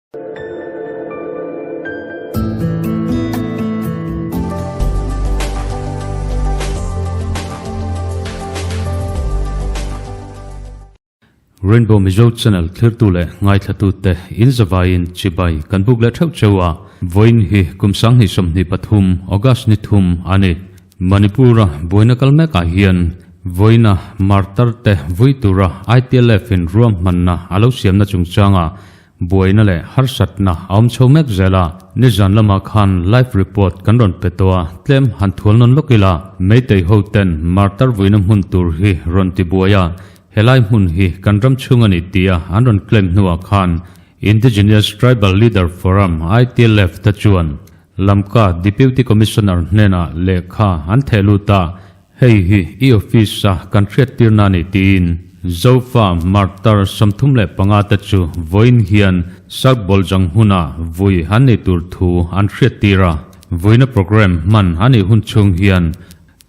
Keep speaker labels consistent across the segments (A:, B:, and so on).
A: Rainbow Mizo Channel thlirtu leh ngaithlatute in zavaiin chibai kan buk leh theuh cheu a, vawiin hi kum 2023 August ni thum a ni. Manipur-a buaina kal mekah hian vawiina martar te vui tura ITLF in ruahmanna a lo siamna chungchanga Buaina leh harsatna a awm chho mek zel a, nizan lamah khan live report kan rawn pe tawh a, tlem han thual nawn lawk ila, Meitei ho ten martar vuina hmun tur hi rawn ti buai a, helai hmun hi kan ram chhung a ni tia an rawn claim hnuah khan Indigenous Tribal Leader Forum, ITLF, te chuan Lamka Deputy Commissioner hnenah lehkha an theh lut a, Hei hi i office a kan hriattirna a ni tiin Zofa Martar 35 te chu vawiin hian South Bawlzang hmuna vui an nih tur thu an hriattir a. Vuina programme hman a nih hun chhung hian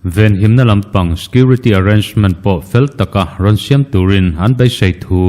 A: venhimna lampang security arrangement pawh fel taka rawn siam turin an beisei thu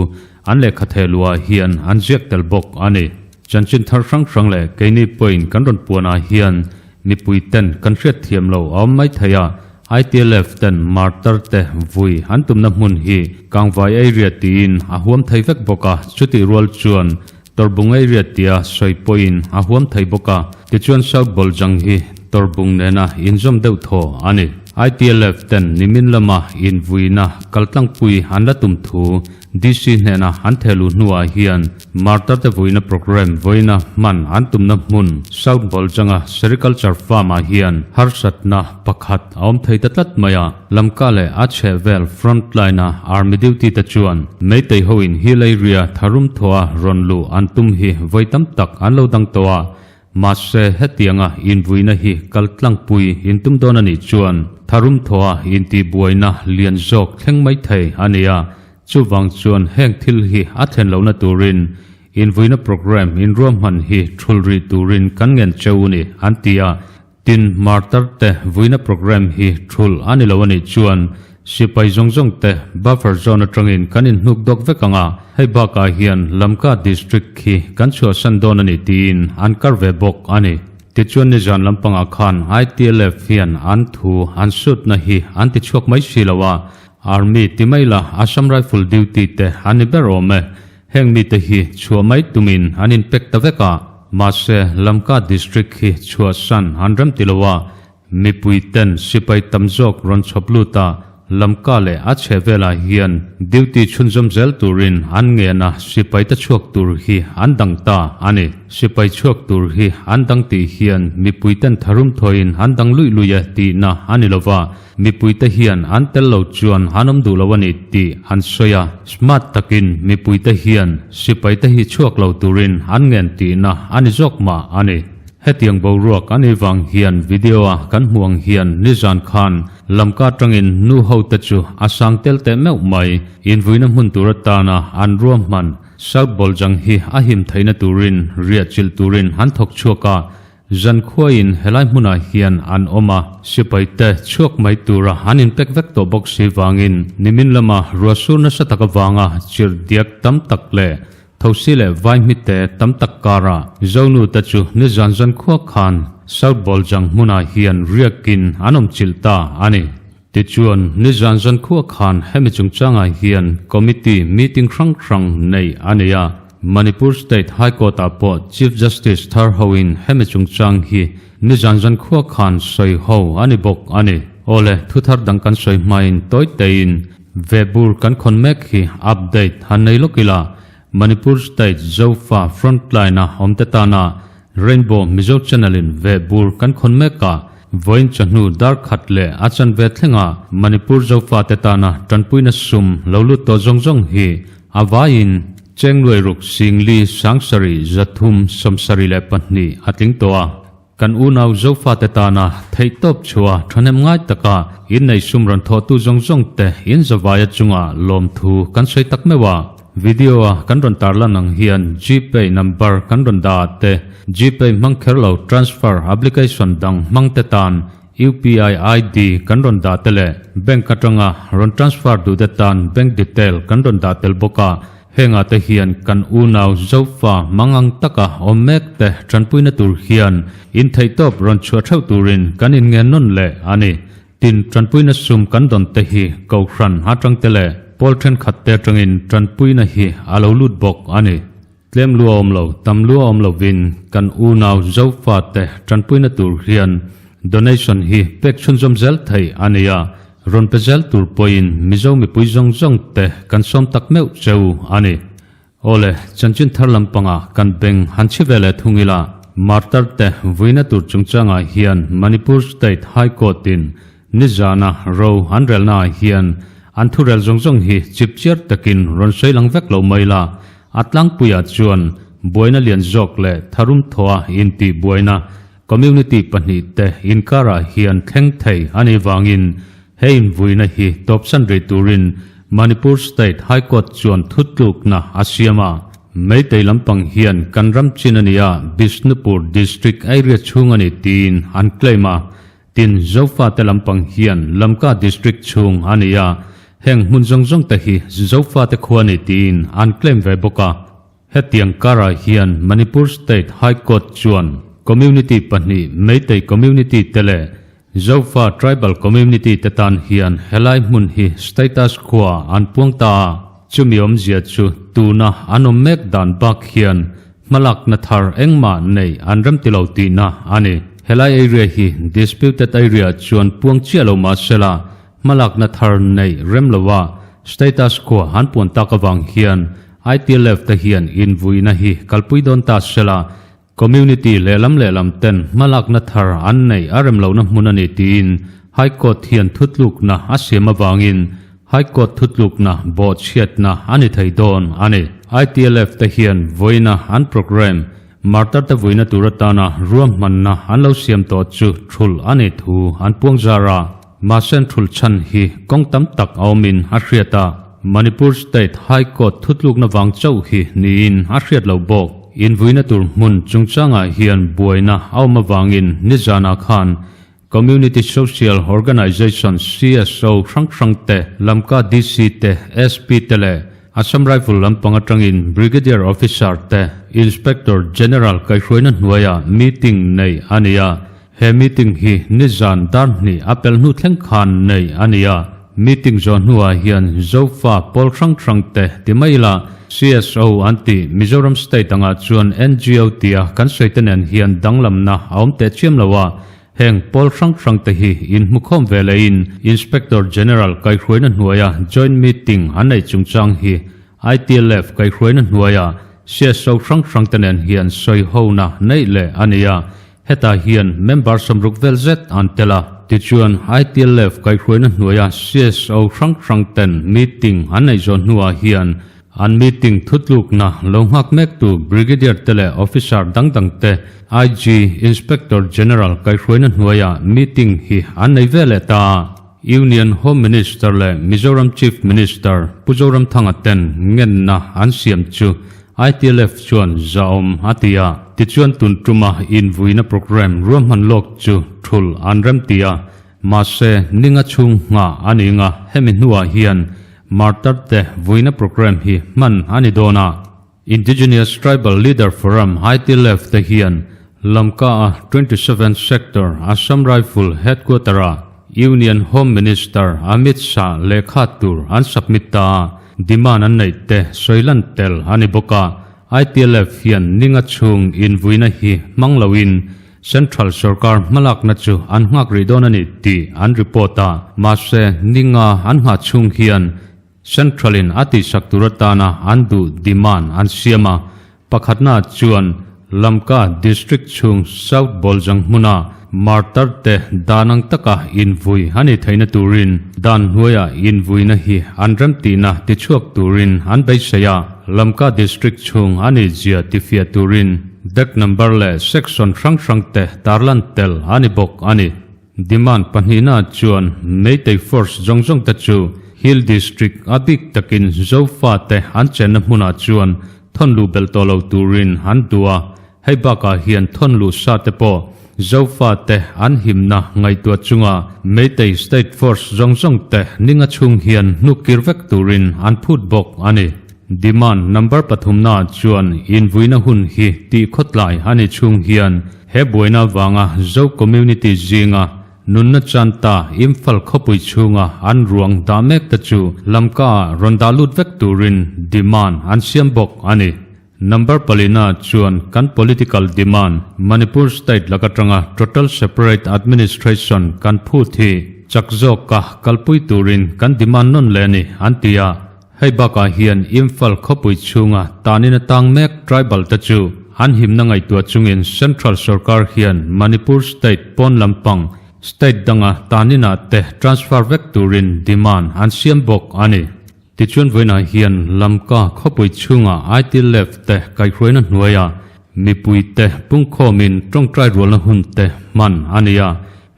A: an lehkha thehluah hian an ziak tel bawk a ni. Chanchin thar hrang hrang leh keini pawhin kan rawn puanah hian Mipui ten kan hriat thiam lo a awm mai thei a, ITLF ten martar te vui an tumna hmun hi Kangvai area tiin a huam thei vek bawk a, chutih rual chuan Torbung area tia sawi pawhin a huam thei bawk a, tichuan South Bawljang hi Torbung nena inzawm deuh thaw a ni. ITLF ten nimin lama invuina kaltlangpui an la tum thu DC hnena an thehluh hnuah hian Martar te vuina programme vawiina hman an tumna hmun South Bawlchanga Sericulture Farm ah hian harsatna pakhat a awm thei ta tlat mai a, Lamka leh a chhehvel front line a Army duty te chuan Meitei hoin hill area tharum thawha rawn luh an tum hi vawi tam tak an lo dang tawh a, Mahse, hetianga invuina hi kal tlangpui intum dawn a nih chuan tharum thawha intihbuaina lian zawk thleng mai thei a ni a, chuvang chuan heng thil hi a thlen lohna turin invuina programme inruahman hi thul rih turin kan ngen cheu ni, an ti a. Tin, martar te vuina programme hi thul a ni lo a nih chuan Sipai zawng zawng te buffer zone atangin kan inhnuk dawk vek ang a, hei bakah hian Lamka District khi kan chhuahsan dawn a ni tiin an kar ve bawk a ni. Tichuan nizan lampangah khan ITLF hian an thu an sutna hi an ti chhuak mai si lo a, Army ti mai la Assam Rifle duty te an ni ber awm e, heng mite hi chhuah mai tumin an inpek ta vek a, mahse Lamka District hi chhuahsan an rem ti lo a, Mipui ten sipai tam zawk rawn chhawp lut a, Lamka leh a chheh velah hian duty chhunzawm zel turin an ngen a, sipai te chhuak tur hi an dang ta a ni. Sipai chhuak tur hi an dang tih hian mipui ten tharum thawiin an dang luih luih e tihna a ni lova, mipui te hian an tel lo chuan an awm duh lo a ni tih an sawi a, smart takin mipui te hian sipai te hi chhuak lo turin an ngen tihna a ni zawk mah a ni. Hetiang boruak a nih vang hian video a kan hmuh ang hian nizan khan Lamka atangin nu ho te chu a sang tel teh meuh mai. Invuina hmun tur atana an ruahman South Bawljang hi a him theihna turin riah chilh turin an thawk chhuak a, zankhuain helai hmunah hian an awm a, sipai te chhuak mai tura an inpek vek tawh bawk si vangin nimin lama ruahsur nasa tak avanga chirh diak tam tak leh Thosi leh vaihmite tam tak karah Zonu te chu nizan zan khua khan South Bawljang hmunah hian riakin an awm chilh ta a ni. Tichuan, nizan zan khua khan hemi chungchangah hian committee meeting hrang hrang neih a ni a. Manipur State High Court-ah pawh Chief Justice thar hoin hemi chungchang hi nizan zan khua khan sawi ho a ni bawk a ni. Awle, thu thar dang kan sawi hmain tawi teiin Vehbur kan khawn mek hi update han nei lawk ila, Manipur State Zofa Frontline a awm te tana Rainbow Mizo Channel in vehbur kan khawn mek a, vawiin chawhnu dar khat leh a chanve thlenga Manipur Zofa te tana tanpuina sum lo lut tawh zawng zawng hi a vaiin Chengluai ruk Singli 73 372 a tling tawh a. Kan unau Zofate tana theihtawp chhuah thahnem ngai taka innei sum rawn thawhtu zawng zawng te in zavaia chunga lawmthu kan sawi tak meuh a. Video a kan rawn tarlan ang hian Gpay number kan rawn dah ah te Gpay hmang kher lo transfer application dang hmang te tan UPI ID kan rawn dah te leh bank atanga rawn transfer duh te tan bank detail kan rawn dah tel bawk a. Hengah te hian kan unau Zofa mangang taka awm mek te tanpuina tur hian in theihtawp rawn chhuah theuh turin kan inngen nawn leh a ni. Tin, tanpuina sum kan dawn te hi Kohhran atang te leh pawl thenkhat te atangin tanpuina hi a lo lut bawk a ni. Tlem lua awm lo, tam lua awm lovin kan unau Zofa te tanpuina tur hian donation hi pek chhunzawm zel thei a ni a, rawn pe zel tur pawhin Mizo mipui zawng zawng te kan sawm tak meuh cheu a ni. Awle, chanchin thar lampanga kan beng han chhi ve leh thung ila, Martar te vuina tur chungchangah hian Manipur State High Court in nizana ro an relna ah hian an thurel zawng zawng hi chipchiar takin rawn sawi lang vek lo mai la, A tlangpuiah chuan buaina lian zawk leh tharum thawha intih buaina community pahnihte inkarah hian thleng thei a nih vangin he invuina hi tawpsan rih turin Manipur State High Court chuan thutlukna a siam a. Meitei lampang hian kan ram chin a nia Bishnupur District area chhung a ni tiin an claim a. Tin, Zofate lampang hian Lamka District chhung a ni a, heng hmun zawng zawng te hi Zofate khua ni tiin an claim ve bawk a. Hetiang karah hian Manipur State High Court chuan Community pahnih Meitei Community te leh Zofa Tribal Community te tan hian helai hmun hi status quo an puang ta a, chumi awmzia chu tuna an awm mek dan bak hian Hmalakna thar engmah nei an rem ti lo tihna a ni. Helai area hi disputed area chuan puang chiah lo mah sela, hmalakna thar nei rem loa status quo an puan tak avang hian ITLF te hian invuina hi kalpui dawn ta sela, community lehlam lehlam ten hmalakna thar an neih a rem lohna hmun a ni tiin High Court hian thutlukna a siam avangin High Court thutlukna bawhchhiatna a ni thei dawn a ni. ITLF te hian vawiina an programme Martar te vuina tur atana ruahmanna an lo siam tawh chu thulh a nih thu an puang zar a. Mahse an thulh chhan hi kawng tam tak a awmin a hriat a, Manipur State High Court thutlukna vang chauh hi niin a hriat lo bawk. Invuina tur hmun chungchangah hian buaina a awm avangin nizanah khan Community Social Organization, CSO, hrang hrang te, Lamka DC te, SP te leh Assam Rifle lampang atangin Brigadier Officer te, Inspector General kaihhruaina hnuaiah meeting nei a ni a. He meeting hi nizan dar hnih a pel hnu thleng khan nei a ni a. Meeting zawh hnuah hian Zofa pawl hrang hrang te ti mai ila CSO an ti Mizoram State angah chuan NGO tia kan sawi te nen hian danglamna a awm teh chiam lo a. Heng pawl hrang hrang te hi inhmukhawm ve lehin Inspector General kaihhruaina hnuaia joint meeting an neih chungchang hi ITLF kaihhruaina hnuaia CSO hrang hrang te nen hian sawihona neih leh a ni a, hetah hian member sawmruk vel zet an tel a. Tichuan ITLF kaihhruaina hnuaia CSO hrang hrang ten meeting an neih zawh hnuah hian An meeting thutlukna lo nghak mektu Brigadier te leh Officer dang dang te IG, Inspector General kaihhruaina hnuaiah meeting hi an nei ve leh ta a. Union Home Minister leh Mizoram Chief Minister Pu Zoramthanga ten ngenna an siam chu ITLF chuan zahawm a ti a. Tichuan tun tuma invuina programme ruahman lawk chu thul an remti a. Mahse, ninga chhung nghah a ni nga, hemi hnuah hian Martar te vuina programme hi hman a ni dawn a. Indigenous Tribal Leader Forum, ITLF, te hian Lamka-a 27 Sector Assam Rifle Headquarter-a Union Home Minister Amit Shah lehkha tur an submit ta a, demand an neih te sawi lan tel a ni bawk a. ITLF hian ninga chhung invuina hi hmang loin Central sorkar hmalakna chu an nghak rih dawn a ni tih an report a, mahse ninga an nghah chhung hian Central in a tihsak tur atana an duh demand an siam a, pakhatna chuan Lamka District chhung South Bawlzang hmuna martar te dan ang taka invui a nih theihna turin dan hnuaia invuina hi an remtihna tichhuak turin an beisei a, Lamka District chhung a nih zia tifiah turin Deck number leh section hrang hrang te tarlan tel a ni bawk a ni. Demand pahnihna chuan Meitei force zawng zawng te chu Hill District a bik takin Zofa te an chenna hmunah chuan thawn luh belh tawh lo turin an duh a, hei bakah hian thawn luh sa te pawh Zofa te an himna ngaihtuah chunga Meitei state force zawng zawng te ninga chhung hian hnuk kir vek turin an phut bawk a ni. Demand number pathumnaah chuan invuina hun hi tih khawtlai a ni chhung hian he buaina vanga Zo community zinga nunna chanta Imphal khawpui chhunga an ruang dah mek te chu Lamka-ah rawn dah lut vek turin demand an siam bawk a ni. Number palina chuan kan political demand Manipur state lak atanga total separate administration kan phut hi chak zawka kalpui turin kan demand nawn leh a ni an ti a. Hei bakah hian Imphal khawpui chhunga tanin a tang mek tribal te chu an himna ngaihtuah chungin Central sorkar hian Manipur state pawn lampang state danga taninah te transfer vek turin demand an siam bawk a ni. Tichuan vawiinah hian Lamka khawpui chhunga IT left te kaihhruaina hnuaiah mipui te pungkhawmin tawngtai rualna hun te hman a ni a.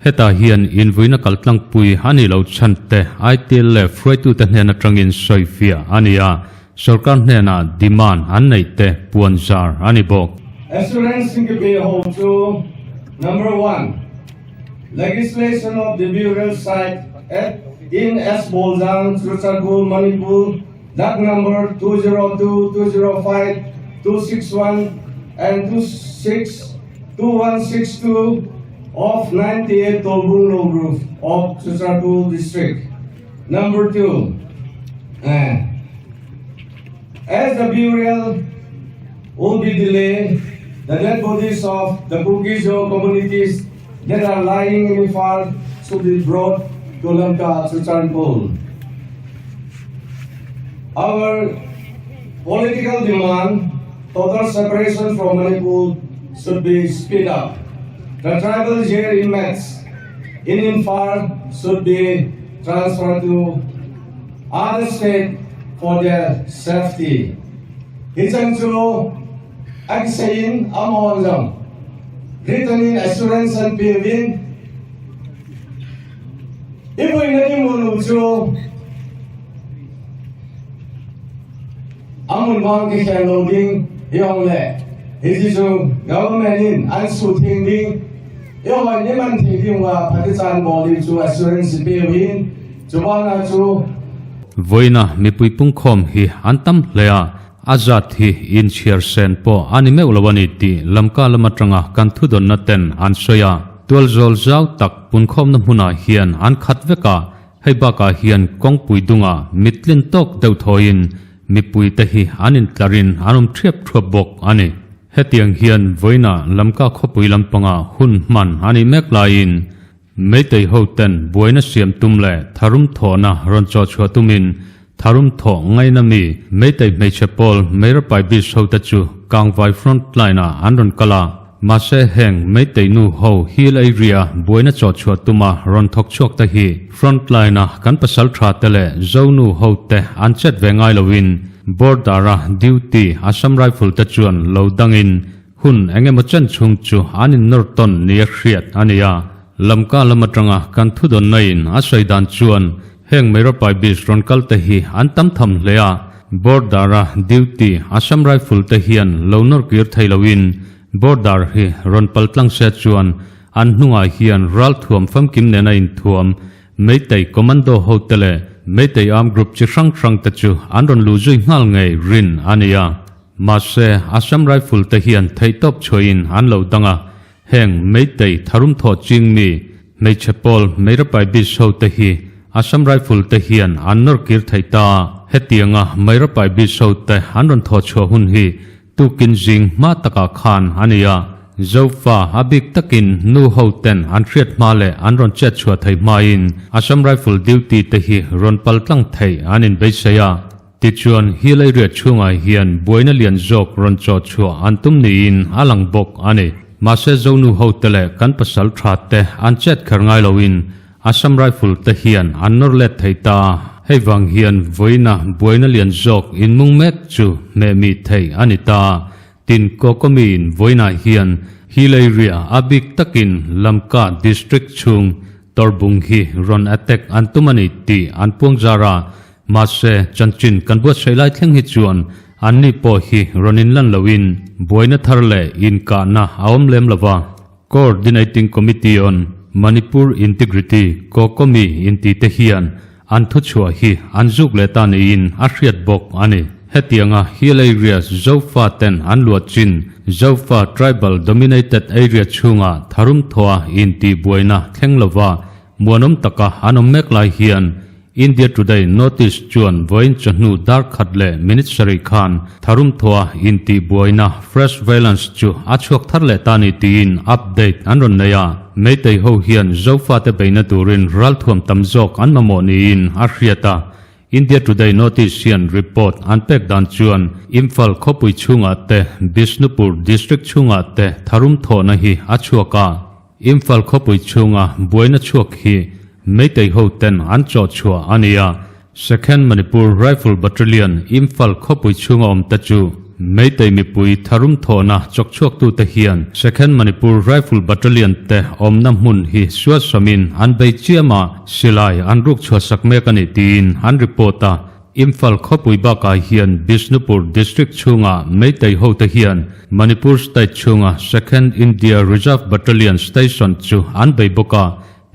A: Hetah hian invuina kaltlangpui a nih loh chhan te ITL leh hruaitute hnen atangin sawifiah a ni a, sorkar hnenah demand an neih te puan zar a ni bawk.
B: Assurance Singapore ho chu Number one, Legislation of the Burial Site at in S Bolzang, Churachandpur, Manipur, That Number 202, 205, 261 and 26 2162 of 98 Tolbung Low Roof of Churachandpur District. Number 2, eh, as the burial will be delayed, the dead bodies of the Kuki-Zo communities that are lying in Imphal should be brought to Lamka Churachandpur. Our political demand, total separation from Manipur should be speed up. The tribal jail inmates in Imphal should be transferred to other state for their safety. Hi chang chu an sein amon zong written in assurance an pe win i vui na ni mu nu chu amun bang ki khen lo ding yong le hi chi chu government in an su thing ding yong ai ni man thing ding wa phati chan bo ding chu assurance pe win chu ba na chu.
A: Vawiina mipui pungkhawm hi an tam hle a, a zat hi inchhiar sen pawh a ni meuh lo a ni tih Lamka lam atanga kan thudawnna ten an sawi a. Tualzawl zau tak punkhawmna hmunah hian an khat vek a, hei bakah hian kawngpui dungah mittlin tawk deuh thawiin mipuite hi an intlarin an awm ṭhiap ṭhuap bawk a ni. Hetiang hian vawiinah Lamka khawpui lampangah hun hman a nih mek laiin Meitei ho ten buaina siam tum leh tharum thawhna rawn chawhchhuah tumin tharum thawh ngaina mi Meitei hmeichhe pawl Meirapai Beach ho te chu Kangvai front line ah an rawn kal a, mahse heng Meitei nu ho hill area buaina chawhchhuah tuma rawn thawk chhuak te hi front line a kan pasal tha te leh Zonu ho te an chet ve ngai loin border a duty Assam Rifle te chuan lo dangin Hun eng emaw chen chhung chu an innawr tawn nia hriat a ni a, Lamka lam atanga kan thudawnna in a sawi dan chuan heng Meirapai Beach rawn kal te hi an tam tham hle a, border a duty Assam Rifle te hian lo nawr kir thei loin border hi rawn pal tlang se chuan an hnungah hian ralthuam famkim nena inthuam Meitei Commando ho te leh Meitei Armed Group chi hrang hrang te chu an rawn luh zui nghal ngei rin a ni a. Mahse, Assam Rifle te hian theihtawp chhuahin an lo dang a, heng Meitei tharum thawh ching mi, hmeichhe pawl Meirapai Beach ho te hi Assam Rifle te hian an nawr kir thei ta a, hetianga Meirapai Beach ho te an rawn thawh chhuah hun hi tukin zing hma takah khan a ni a, Zofa a bik takin nu ho ten an hriat hma leh an rawn chet chhuah thei hmain Assam Rifle duty te hi rawn pal tlang theih an inbeisei a. Tichuan, hi leiriat chhungah hian buaina lian zawk rawn chaw chhuah an tum niin a lang bawk a ni. Mahse, Zonu hote leh kan pasal tha te an chet kher ngai loin Assam Rifle te hian an nawr let thei ta a, hei vang hian vawiina buaina lian zawk inmung mek chu hmeh mi thei a ni ta. Tin, Kokomiin vawiinah hian hi leiriah a bik takin Lamka District chhung Tawrbung hi rawn attack an tum a ni tih an puang zar a, mahse chanchin kan buatsaih lai thleng hi chuan anni pawh hi rawn inlan loin buaina thar leh inkahna a awm lem lo va. Coordinating Committee on Manipur Integrity, Kokomi, inti te hian an thuchhuah hi an zuk leh ta niin a hriat bawk a ni. Hetianga hill areas Zofa ten an luah chin Zofa tribal dominated area chhunga tharum thawha intihbuaina thleng lova muanawm taka an awm mek lai hian India Today notice chuan vawiin chawhnu dar khat leh minute sarih khan tharum thawha intihbuaina fresh violence chu a chhuak thar leh ta ni tiin update an rawn nei a. Meitei ho hian Zofate beihna turin ralthuam tam zawk an mamawh niin a hriat a. India Today notice hian report an pek dan chuan Imphal khawpui chhungah te, Bishnupur district chhungah te tharum thawhna hi a chhuak a. Imphal khawpui chhunga buaina chhuak hi Meitei ho ten an chawh chhuah a ni a. Second Manipur Rifle Battalion Imphal khawpui chhunga awm te chu Meitei mipui tharum thawhna chawk chhuaktute hian Second Manipur Rifle Battalion te awmna hmun hi sualsawmin an bei chiam a. Silai an ruk chhuahsak mek a nih tiin an report a, Imphal khawpui bakah hian Bishnupur district chhunga Meitei hote hian Manipur state chhunga Second India Reserve Battalion station chu an bei bawk a,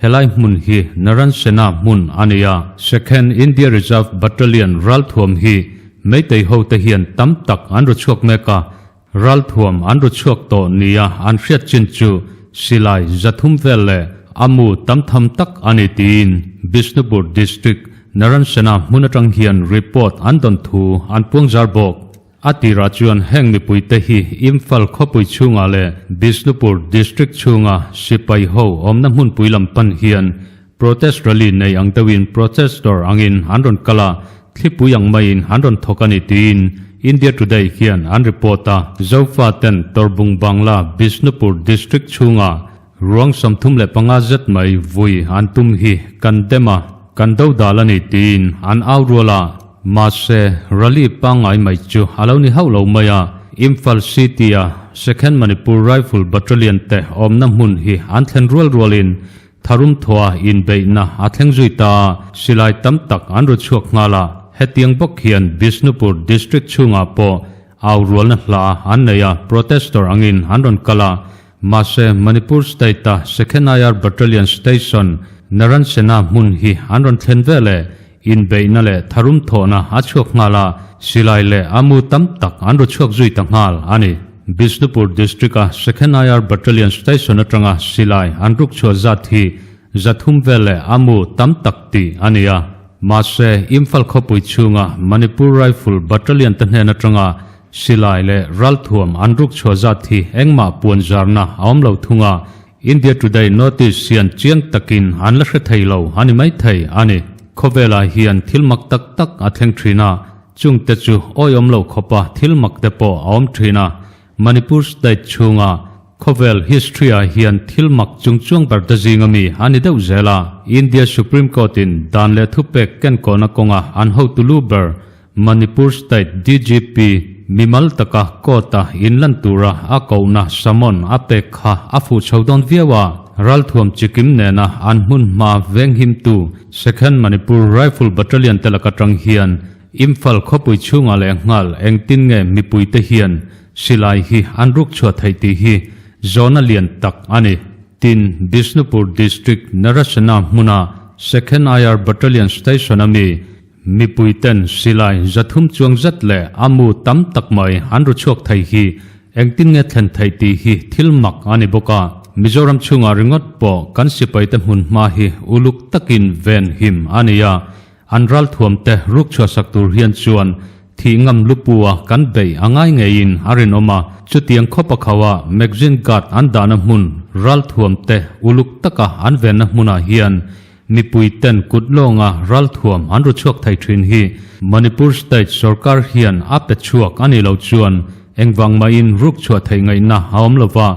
A: helai hmun hi Naran Sena hmun a ni a. Second India Reserve Battalion ralthuam hi Meitei hote hian tam tak an ru chhuak mek a, Ralthuam an ru chhuak tawh nia an hriat chin chu silai zathum vel leh a mu tam tham tak a ni tiin Bishnupur District Naransena hmun atang hian report an dawn thu an puang zar bawk. A tirah chuan heng mipuite hi Imphal khawpui chhungah leh Bishnupur District chhunga sipai ho awmna hmunpui lam pan hian Protest rally nei ang deuhin protestor angin an rawn kal a, thlipui ang maiin an rawn thawk a ni tiin India Today hian an report a. Zofa ten Torbung Bangla Bishnupur District chhunga ruang 35 zet mai vui an tum hi kan dem a, kan dodal a ni tiin an au rual a. Mahse, rally pangngai mai chu a lo ni hauh lo mai a, Imphal City-a Second Manipur Rifle Battalion te awmna hmun hi an thlen rual rualin Tharum thawha inbeihna a thleng zui ta a, silai tam tak an ru chhuak nghal a, hetiang bawk hian Bishnupur district chhungah pawh au rualna hla an nei a, protestor angin an rawn kal a, mahse Manipur state-a Second IR Battalion station Naransena hmun hi an rawn thlen veleh inbeihna leh tharum thawhna a chhuak nghal a, silai leh a mu tam tak an ru chhuak zui ta nghal a ni. Bishnupur District-a Second IR Battalion Station atanga silai an ruk chhuah zat hi 300 vel leh a mu tam tak tih a ni a. Mahse, Imphal khawpui chhunga Manipur Rifle Battalion te hnen atanga silai leh ralthuam an ruk chhuah zat hi engmah puan zarna a awm lo thung a, India Today notice hian chiang takin an la hre thei lo a ni maithei a ni. Khawvelah hian thil mak tak tak a thleng thin a, chungte chu awiawm lo khawpa thil mak te pawh a awm thin a. Manipur state chhunga khawvel history ah hian thil mak chungchuang ber te zinga mi a ni deuh zel a. India Supreme Court in dan leh thupek kenkawhna kawnga an hotu lu ber Manipur State DGP mimal taka court-a inlan tura a kohna summon a pek kha a fuh chho dawn viau a, ralthuam chikim nena an hmun hma venghimtu Second Manipur Rifle Battalion te laka tang hian Imphal khawpui chhungah leh nghal engtin nge mipuite hian silai hi an ruk chhuah theih tih hi zawhna lian tak a ni. Tin, Bishnupur District Narasena hmuna Second IR Battalion Station a mi Mipui ten silai 300 chuang zet leh a mu tam tak mai an ru chhuak thei hi engtin nge thlen theih tih hi thil mak a ni bawk a. Mizoram chhungah ringawt pawh kan sipaite hmun hma hi uluk takin ven him a ni a, an ralthuam te ruk chhuahsak tur hian chuan thih ngam lupua kan beih a ngai ngeiin a rinawm a. Chutiang khawpa khauha magazine guard an dahna hmun ralthuam te uluk taka an venna hmunah hian Mipui ten kut lawnga ralthuam an ru chhuak thei thin hi Manipur state sorkar hian a pe chhuak a nih loh chuan engvang mahin ruk chhuah theih ngaihna a awm lova,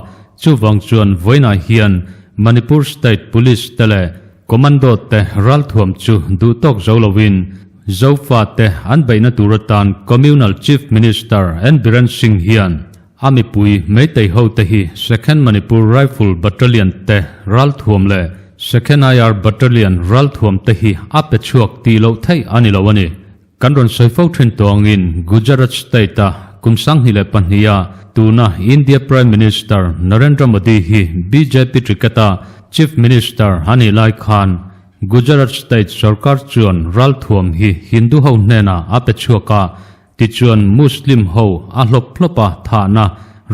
A: chuvang chuan vawiinah hian Manipur state police te leh commando te ralthuam chu duh tawk zo lovin Zofa te an beihna tur atan Communal Chief Minister N Biren Singh hian A mipui Meitei hote hi Second Manipur Rifle Battalion te ralthuam leh Second IR Battalion ralthuam te hi a pe chhuak tih loh theih a ni lo a ni. Kan rawn sawi fo thin tawngin Gujarat State-a kum 2002-a tuna India Prime Minister Narendra Modi hi bjp ticket-a Chief Minister a nih lai khan Gujarat State sorkar chuan ralthuam hi Hindu ho hnenah a pe chhuak a. Tichuan Muslim ho a hlawp hlawp a thahna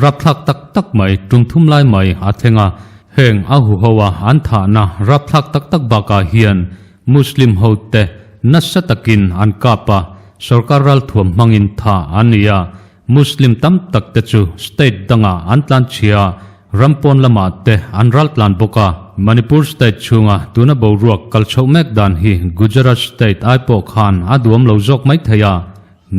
A: rapthlak tak tak mai tum thum lai mai a thleng a. Heng a huho a an thahna rapthlak tak tak bakah hian Muslim ho te nasa takin an kap a, sorkar ralthuam hmangin thah an ni a. Muslim tam tak te chu state dangah an tlan chhia a, ram pawn lamah te an ral tlan bawk a. Manipur state chhunga tuna boruak kal chhoh mek dan hi Gujarat state ai pawh khan a duam lo zawk mai thei a.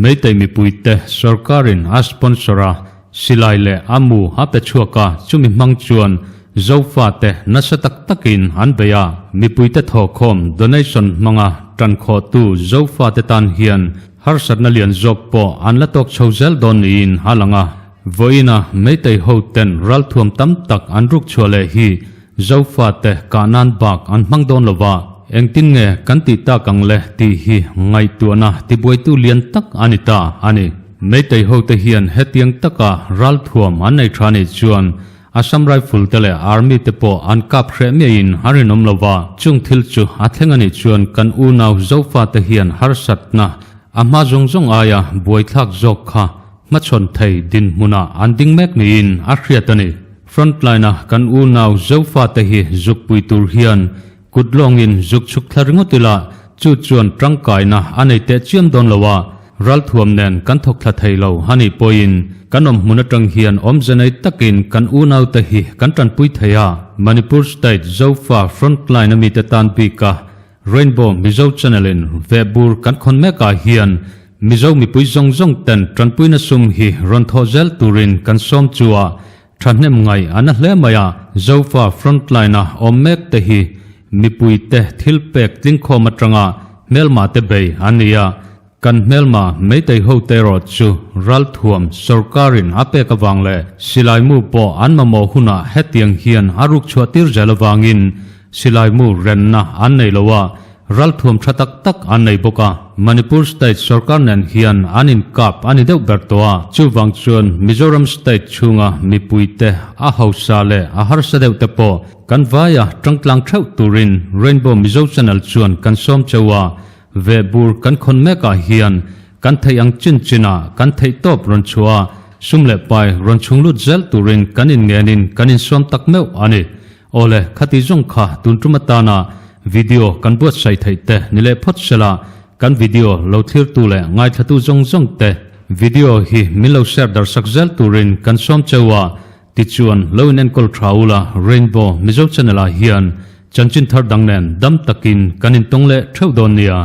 A: Meitei mipuite sorkarin a sponsor a, silai leh a mu a pe chhuak a, chumi hmang chuan Zofate nasa tak takin an bei a. Mipuite thawhkhawm donation hmanga tankhawhtu Zofate tan hian Harsatna lian zawk pawh an la tawk chho zel dawn niin a lang a, vawiina Meitei ho ten ralthuam tam tak an ruk chhuah leh hi Zofate kah nan bak an hmang dawn lo va, engtin nge kan tih tak ang le tih hi ngaihtuahna tibuaitu lian tak a ni ta a ni. Meitei ho te hian hetiang taka ralthuam an nei tha nih chuan Assam Rifle te leh Army te pawh an kap hreh miahin a rinawm lo va, chung thil chu a thleng a nih chuan kan unau Zofa te hian harsatna a hma zawng zawng aia buaithlak zawk kha hmachhawn thei dinhmunah an ding mek niin a hriat a ni. Frontline a kan unau Zofa te hi zukpui tur hian Kut lawngin zuk chhuk thla ringawt ila, chu chuan tangkaina a nei teh chiam dawn lo a, ralthuam nen kan thawk thla thei lo a nih pawhin kan awm hmun atang hian awmze nei takin kan unaute hi kan tanpui thei a. Manipur State Zofa Frontline a mite tan bika Rainbow Mizo Channel in vehbur kan khawn mekah hian Mizo mipui zawng zawng ten tanpuina sum hi rawn thawh zel turin kan sawm chu a, Thahnem ngaih a na hle mai a, Zofa frontline-a awm mek te hi mipuite thil pek tlingkhawm atanga hmelma te bei an ni a, kan hmelma Meitei hote erawh chu ralthuam sorkarin a pek avang leh silaimu pawh an mamawh hunah hetiang hian a ruk chhuah tir zel avangin silaimu renna an nei lo a, Ralthuam tha tak tak an nei bawk a, Manipur state sorkar nen hian an inkap a ni deuh ber tawh a, chuvang chuan Mizoram state chhunga mipuite a hausa leh a harsa deuh te pawh kan vaia tangtlang theuh turin Rainbow Mizo Channel chuan kan sawm cheu a, vehbur kan khawn mekah hian kan theih ang chin chinah kan theih tawp rawn chhuah a, sum leh pai rawn chhung lut zel turin kan inngenin kan insawm tak meuh a ni. Awle, khati zawng kha tun tum atana video kan buatsaih theih te ni leh phawt sela, kan video lo thlirtu leh ngaithlatu zawng zawng te video hi min lo share darhsak zel turin kan sawm cheu a, tichuan lo in enkawl tha ula Rainbow Mizo channel ah hian chanchin thar dang nen dam takin kan intawng leh theuh dawn nia.